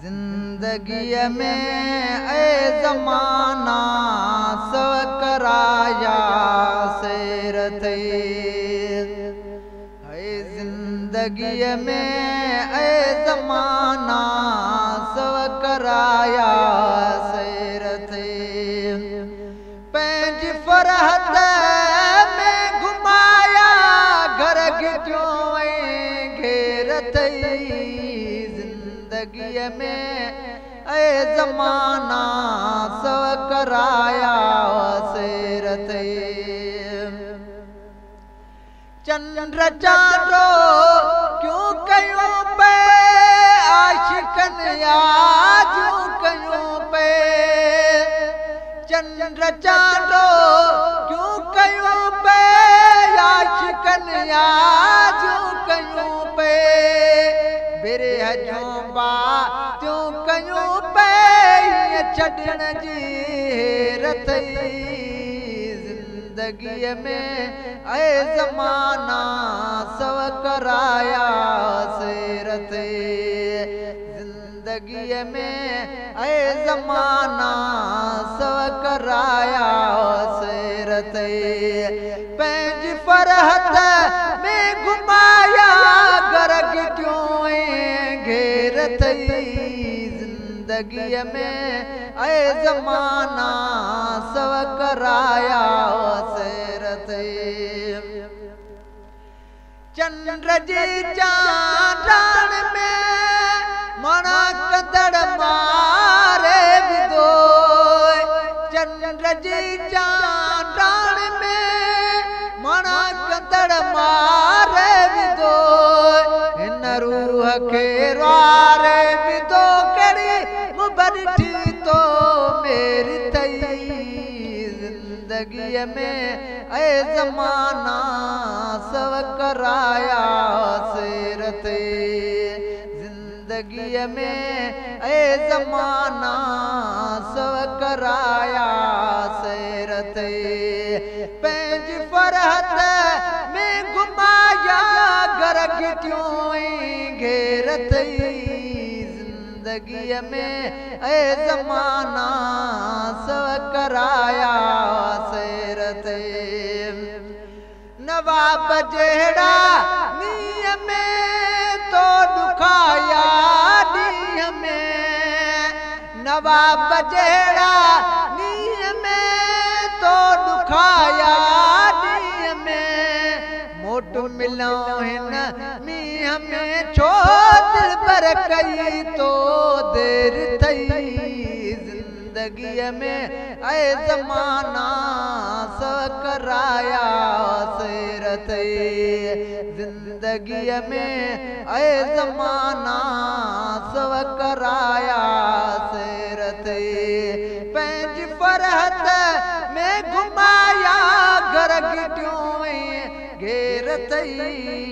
ज़िंदगीअ में ऐ ज़माना सव कराया सैर अथई। ऐ ज़िंदगीअ में ऐ ज़माना सव कराया सैर अथई। पंहिंजी फरहत में घुमाया घर घिटियूं ऐं घेर अथई। ज़िंदगीअ में ऐ ज़माना सव कराया सैर अथई। चंद्र चांदो क्यों कयूं पे आशिकनि यादियूं कयूं पे। चंद्र चांदो क्यों कयूं पे आशिकनि यादियूं कयूं पे। बिरह जूं बातियूं कयूं पे हीअं छॾण जी हेर अथई। ज़िंदगीअ में ऐ ज़माना सव कराया सैर अथई। ज़िंदगीअ में ऐ ज़माना सव कराया सैर अथई। पंहिंजी फरहत में घुमाया घर घिटियूं ऐं घेर अथई। ज़िंदगीअ में ऐ ज़माना सव कराया सैर अथई। चंद्र जी चांदण में मणा कंदड़ मारे विधो। चंद्र जी चांदण में मणा कंदड़ मारे विधो। हिन रूह खे रुआरे विधो कहिड़ी मुबरठी तो मेरी अथई। ज़िंदगीअ में ऐ ज़माना सव कराया सैर अथई। ज़िंदगीअ में ऐ ज़माना सव कराया सैर अथई। पंहिंजी फरहत में घुमाया घर घिटियूं ऐं घेर अथई। ज़िंदगीअ में ऐ ज़माना सव कराया सैर अथई। नवाब जहिड़ा नींहं में तो ॾुखाया ॾींहं में। नवाब जहिड़ा नींहं में तो ॾुखाया ॾींहं में। मोट मिलूं हिन मींहं में छो दिलबर कई तो देर अथई। ज़िंदगीअ में ऐ ज़माना सव कराया सैर अथई। ज़िंदगीअ में ऐ ज़माना सव कराया सैर अथई। पंहिंजी फरहत में घुमाया घर घिटियूं ऐं घेर अथई।